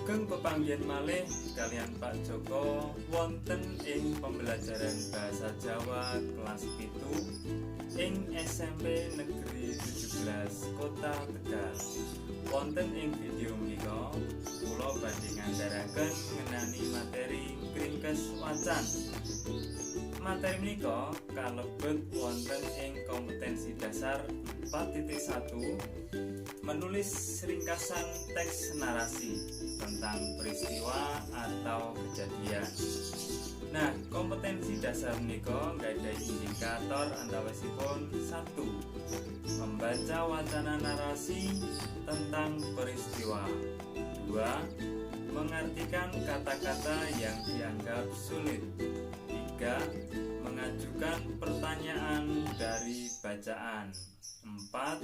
Sugeng pepanggihan malih kaliyan Pak Joko wonten ing pembelajaran Bahasa Jawa kelas 7 ing SMP Negeri 17 Kota Tegal. Wonten ing video menika kula badhe ngandharaken ngenani materi ngringkes wacan. Materi menika kalebet wonten ing kompetensi dasar 4.1, menulis ringkasan teks narasi tentang peristiwa atau kejadian. Nah, kompetensi dasar menika nggadahi indikator antawisipun 1. Membaca wacana narasi tentang peristiwa. 2. Mengartikan kata-kata yang dianggap sulit. 3. Mengajukan pertanyaan dari bacaan. 4.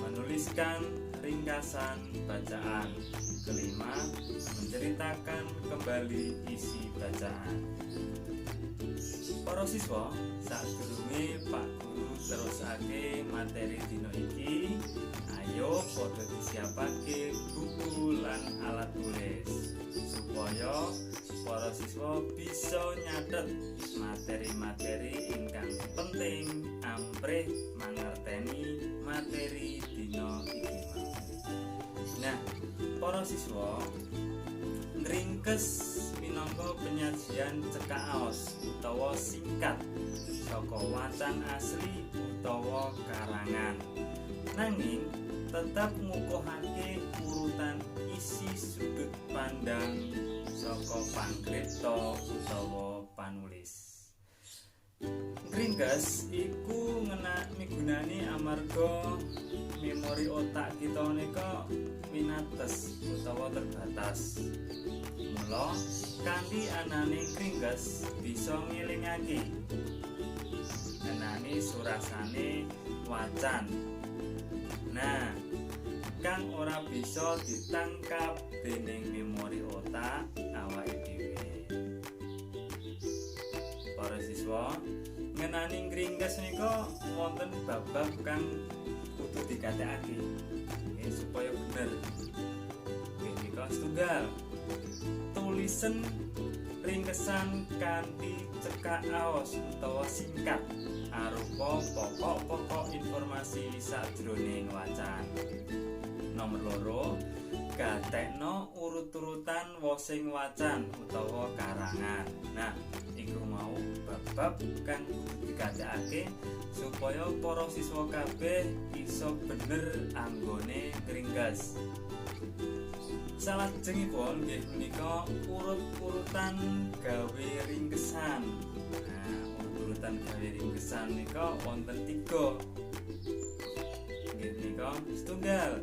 Menuliskan ringkasan bacaan. Kelima, menceritakan kembali isi bacaan. Para siswa, sadurunge Pak Guru terusake materi dina iki, ayo padha disiapake buku lan alat tulis supaya para siswa bisa nyatet materi-materi ingkang penting amprih mangerteni materi dina iki mau. Nah, para siswa, ngringkes minangka penyajian cekak aos utawa singkat saka wacan asli utawa karangan. Nanging tetap ngukuhake urutan isi sudut pandang saka pangripta utawa panulis. Ngringkes iku ngena migunani amarga memori otak kita nika winates utawa terbatas. Mula kanthi anane ngringkes bisa ngelingake ngenani surasane wacan. Nah, kang ora bisa ditangkap dening memori otak awake dhewe. Para siswa, ngenani ngringkes nika wonten bab-bab kang kudu digatekake nggih supaya bener. Nggih nika setunggal. Tulisen ringkesan kanthi cekak aos utawa singkat arupa pokok-pokok informasi sajroning wacan. Nomor 2, gatekno urut-urutan wosing wacan utawa karangan. Nah, iku mau bab-bab kang kudu digatekake supaya para siswa kabeh iso bener anggone ngringkes. Salajengipun nggih menika urut-urutan gawe ringkesan. Nah, urut-urutan gawe ringkesan nika wonten 3. Nggih menika setunggal.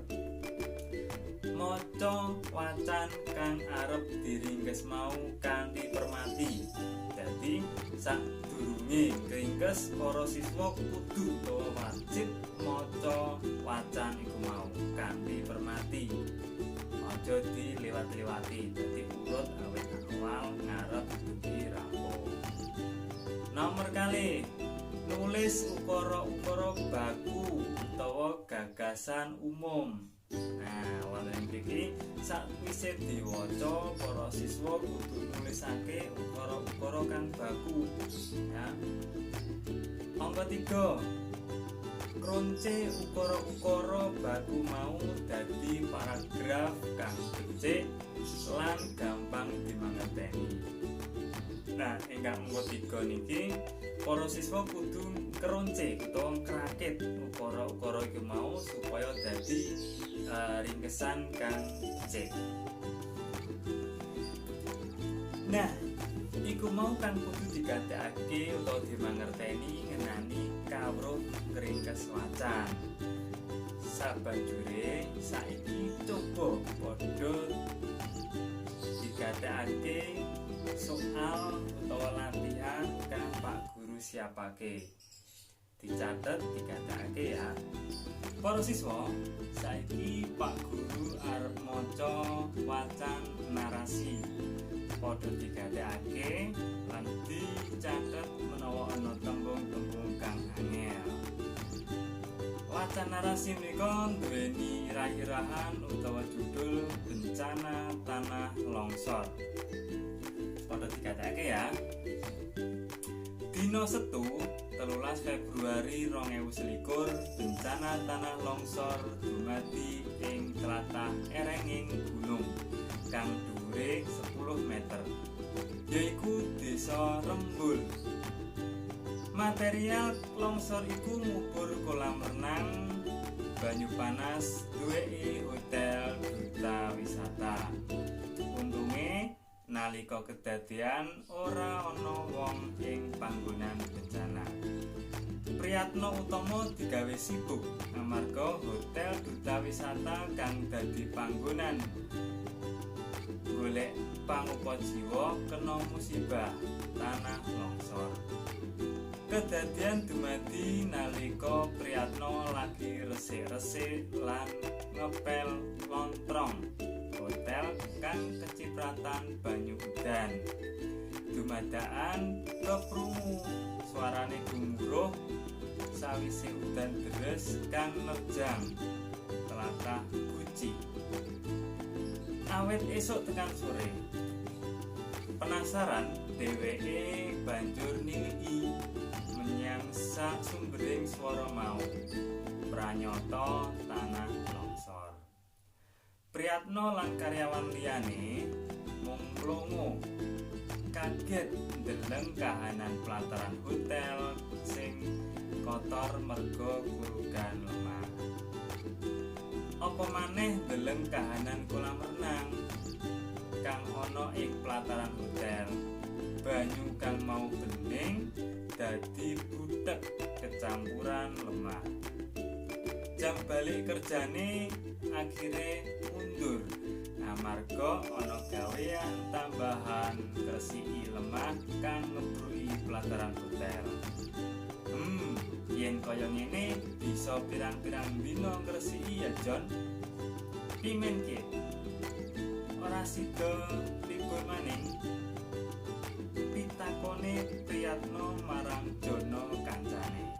Maca wacan kang arep diringkes mau kanthi permati. Dadi sadurunge ngringkes, para siswa kudu utawa wajib maca wacan iku mau kanthi permati. Aja dilewat-lewati, dadi urut awit awal ngarep dugi rampung. Nomor 2, nulis ukara-ukara baku utawa gagasan umum. Nah, wonten mriki sakwise diwaca, para siswa kudu nulisake ukara-ukara kang baku ya. Angka 3, kronce ukara-ukara baku mau dadi paragraf kang becik lan gampang dimangerteni. Nah, ingkang angka 3 niki para siswa kudu keronce utawa ngrakit ukara-ukara iku mau supaya dadi ringkesan kang becik. Nah, iku mau kang kudu digatekake utawa dimangerteni ngenani kawruh ngringkes wacan. Sabanjure saiki coba padha digatekake soal utawa latihan kang Pak Guru siapake. Dicatet, digatekake ya. Para siswa, saiki Pak Guru arep maca wacan narasi. Padha digatekake lan dicatet menawa ana tembung-tembung kang angel. Wacan Bocah narasi menika duweni irah-irahan utawa judul Bencana Tanah Longsor. Padha dikatakake ya. Dina Setu, 13 Februari 2021, bencana tanah longsor dumadi ing tlatah erenging gunung kang dhuwure 10 meter, yaiku Desa Rembul. Material longsor iku ngubur kolam renang banyu panas duweke Hotel Duta Wisata. Untunge nalika kedadean ora ana wong ing panggonan bencana. Priyatno Utomo digawe sibuk amarga Hotel Duta Wisata kang dadi panggonan golek pangupa jiwa kena musibah tanah longsor. Kedadian dumadi nalika Priyatno lagi resik-resik lan ngepel lontrong hotel kang kecipratan banyu udan. Dumadakan keprungu suarane gumuruh sawise udan deres kang nerjang tlatah Guci. Awit esuk tekan sore. Penasaran, dheweke banjur niliki menyang sak sumbering swara mau. Pranyata tanah longsor. Priyatno lan karyawan liyane mung mlongo kaget ndeleng kahanan pelataran hotel sing kotor merga kurugan lemah. Apa maneh ndeleng kahanan kolam renang kang ana ing pelataran hotel. Banyu kang mau bening dadi butek kecampuran lemah. Jam balik kerjane akhire mundur amarga ana gawean tambahan ngresiki lemah kang ngebruki pelataran hotel. Yen kaya ngene bisa pirang-pirang dina ngresiki ya, John. Pimen ki? Ora sida libur maning? Pitakone Priyatno marang Jono kancane.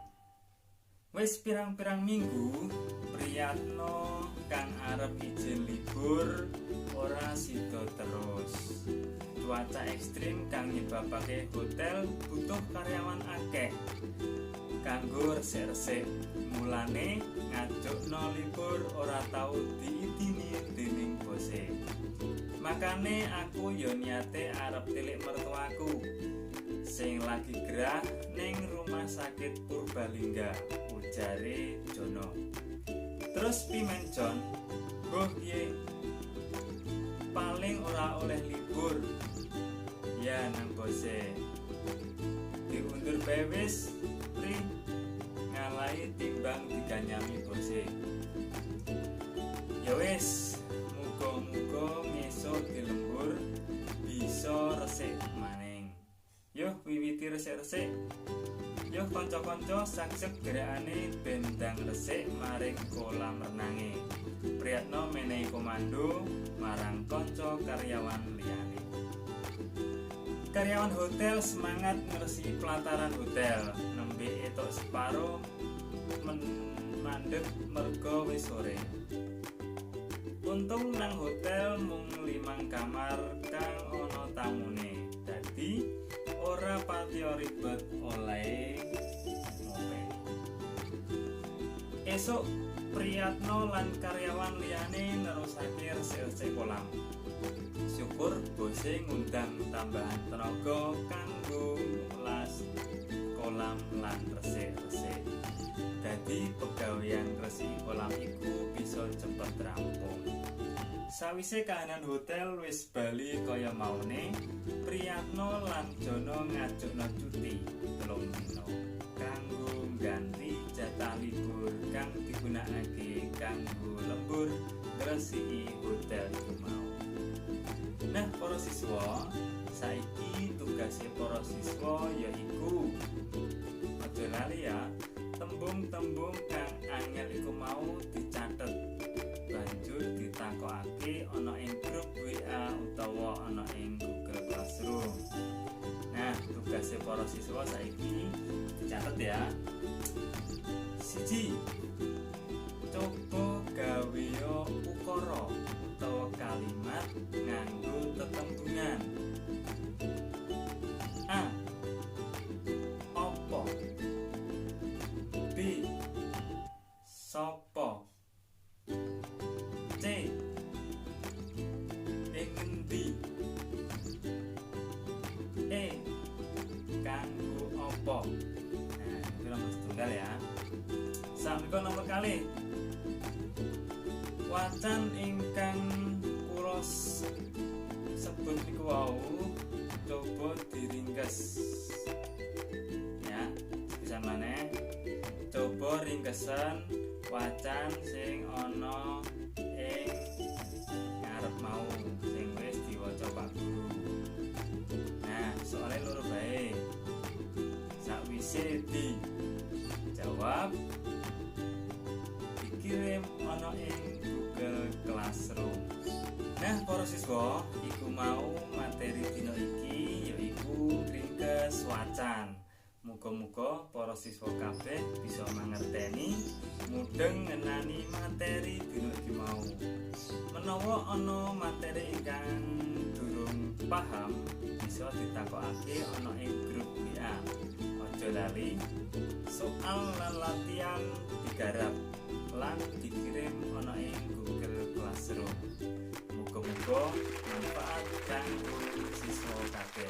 Wis pirang-pirang minggu Priyatno kang arep izin libur ora sida terus. Cuaca ekstrim kang nyebabake hotel butuh karyawan akeh kanggo resik-resik. Mulane ngajukno libur ora tau diidini dening bose. Makane aku yo niate arep tilik mertuaku sing lagi gerah ning rumah sakit Purbalingga, ujare Jono. Terus pimen, John? Mbuh piye? Paling ora oleh libur. Ya nang bose. Diundur bae wis, Pri. Ngalahi timbang diganyami bose. Ya wis, muga-muga ngesuk dilembur bisa resik maning. Yo wiwiti resik-resik. Yo kanca-kanca saksek gerakane bendang resik maring kolam renange. Priyatno menehi komando marang kanca karyawan liyane. Karyawan hotel semangat ngresiki pelataran hotel. Nembe etok separo mandek merga wis sore. Untung nang hotel mung 5 kamar kang ana tamune. Dadi ora patiya ribet olehe ngopeni. Esuk Priyatno lan karyawan liyane nerusake resik-resik kolam. Syukur bose ngundang tambahan tenaga kanggo ngulas kolam lan resik-resik. Dadi pegawean resik kolam iku bisa cepet rampung. Sawise kahanan hotel wis bali kaya maune, Priyatno lan Jono ngajukno cuti 3 dina kanggo ngganti jatah libur kang digunakake kanggo lembur ngresiki hotel iku mau. Nah, para siswa, saiki tugase para siswa yaiku aja lali ya, tembung-tembung kang angel iku mau dicatet, banjur ditakokake ana ing grup WA utawa ana ing Google Classroom. Nah, tugase para siswa saiki dicatet ya. 1. apa? Nah, itu nomor setunggal ya. Sakmenika nomor kalih. Wacan ingkang kula sebut niku wau coba diringkes. Ya, pisan maneh. Coba ringkesen wacan sing ana ing ngarep mau sing wis diwaca Pak Guru. Nah, soalnya loro bae. Sakwise dijawab, dikirim ana ing Google Classroom. Nah, para siswa, iku mau materi dina iki, yaiku ringkes wacan. Muga-muga para siswa kabeh bisa mangerteni, mudheng ngenani materi dina iki mau. Menawa ana materi ingkang durung paham, bisa ditakokake ana ing grup WA. Aja lali soal lan latihan digarap lan dikirim ana ing Google Classroom. Muga-muga manfaat kanggo siswa kabeh.